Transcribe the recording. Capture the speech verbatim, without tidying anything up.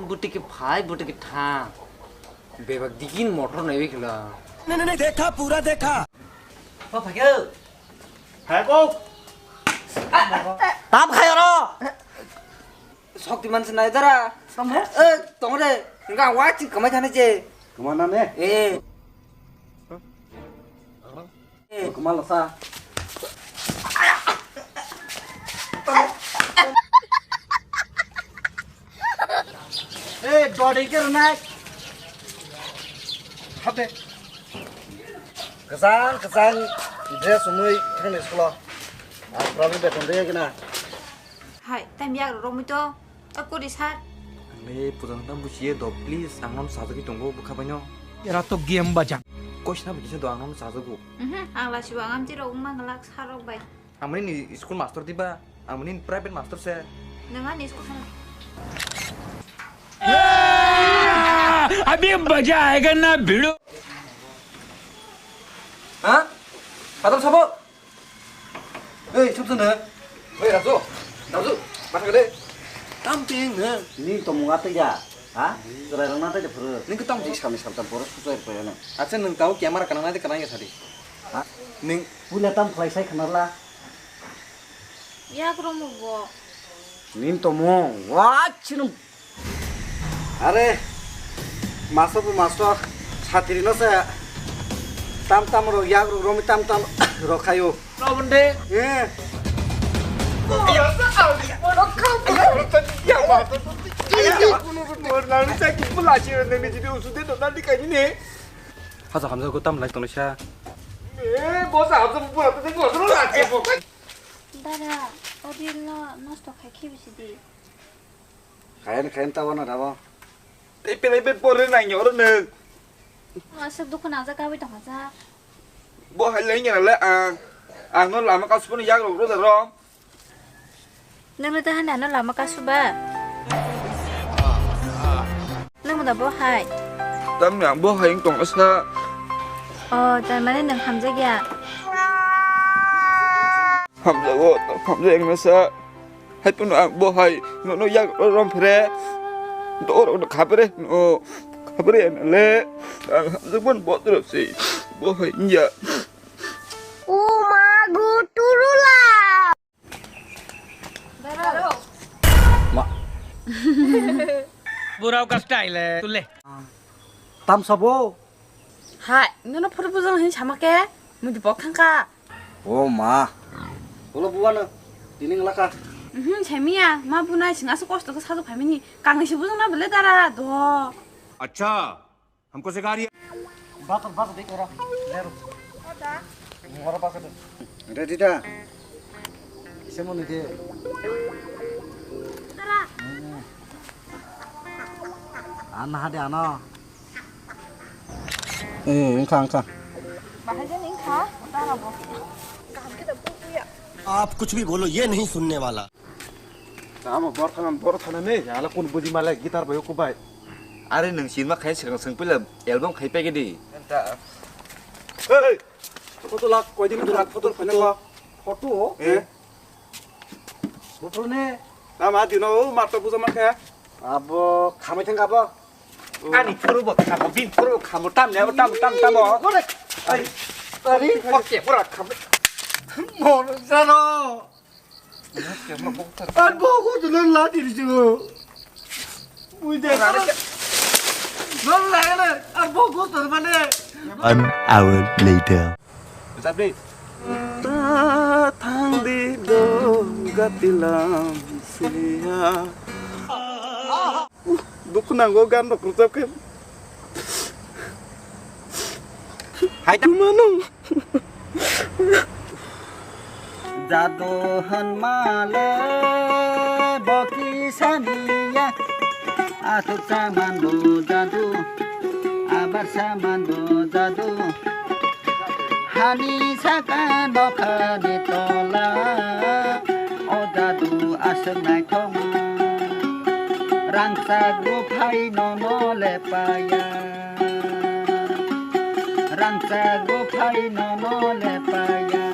Bwtwi khe phai, bwtwi khe thang. Bebak digin motor naiwi khwla. नहीं, नहीं, नहीं, देखा, पूरा देखा। O phai khe. Hai ko. Tam khai oro. Shaktiman se nai dara. Tamo? Eh, tongre. Nga wa chi kamai thane je. Kamana ne? Eh. Eh. Kamala sa. Eh, dodi ke runai. Hate. Kwchang kwchang dress umui thangni school-o. Ang problem beton de gina. Hai, time yak rok romui to. O kori sar. Ang le puja nang busiye do, please, ang non sajagwi tongo bwkha baino. Era to game baja. Koisna bwkisa do ang non sajago. Mhm, ang lasibo ang amchi rok wngma glak sar rok bai. Ang mani ni school master diba, ang mani private master se. Nang ani school thang. अभी मजा आएगा ना भिड़ो। Ha? Padam sabo? Ei, sub sene. Oi, Raju. Raju, mata gede. Tam ting ne. Ni to munga te ya. Ha? Serai rang na te phuru. Ni ko tam ji sami sal tam boros kuchai pa ya na. Acha nung tau camera kana na de kana ya sari. Ha? Ning pula tam khlai sai khanarla. Yak romo bo. Nin tomo, wa chino. Are, maso bo maso, satiri no se. Tam tam ro, yak ro, romi tam tam ro khayo. No bunde. Eh. Ya sa kali. Mo no kam. Ya ma. Mo na ni sa ki pula chi ne ni di usu de no na di ka ni ne. Hasa hamsa ko tam lai tong sa. Eh, bo sa hamsa pula to ko ro la ke bo. Dara, o reel no nosto khai khe bisi di. Khayan, khayan ta wana rabo. Tei pele pe pore na nyor ne. Aswk dukhu nang jak kawi tong jak. Bo hai le nyor le ang. Ang no lama ka supun yak ro ro ro. Nang le ta hani ano lama ka suba. Nang da bo hai. Tam yang bo hai tong sa. Oh, tar mane nang hamjak ya. Hamjago, hamjak nasa. Hai punu ang bo hai, no, no, yak rom phere. Do ro khabere, no, khabere le. Ang hamjak bon bo tro si. Bo hai ya. O ma go turula. Ma. Burao ka style hai, tu le. Tam sabo. Hai, nono phuru bujang hin sama ke, mudi bok thangka. O ma. Bolo buwa no, tini nglaka. Mhm, semiya, ma bunai sing asu kosto ke sadu phamini, kangni si bujang na bele dara do. Acha, hamko sikha rahi hai. Bakar, bakar, dekh ora, lero. Ada. Ora bakar. Ready da? Semoni de. Dara. Ana hade ana. Eh, wngkha, wngkha. Bahai jani wngkha, dara bo. Kaham khe da buya. आप कुछ भी बोलो, ये नहीं सुनने वाला। Tamo bor thana, bor thana ne, ala kun buji male guitar bai ko bai. Are nwng sinma khai swkang swng pila album khai pegedi. Enta. Hey, photo lak, koi din lak photo phone ko. Photo? Eh. Bufru ne? Tama dino o mato buja mankhe. Abo khamai thang abo. Ani phuru bo khamo, bin phuru bo khamo, tam ne abo tam, tam, tam o. Kore. Ai. Ari. Oke, pura khamo. Mon jano. Ar bo ko to la di jo. Ui de. Non la ne. Ar bo ko to mane. One hour later. Jabri. Ta thang di do gatilam siya. Dukhu nango gan rok rwchap khe. Hai ta. Mano. Jadu hwnmale bo kisaniya, aswk samanbo jadu, abar samanbo jadu. Hani saka nokhani tola, o jadu aswk naithokma. Rangchak buphai nono lepaya, rangchak buphai nono lepaya.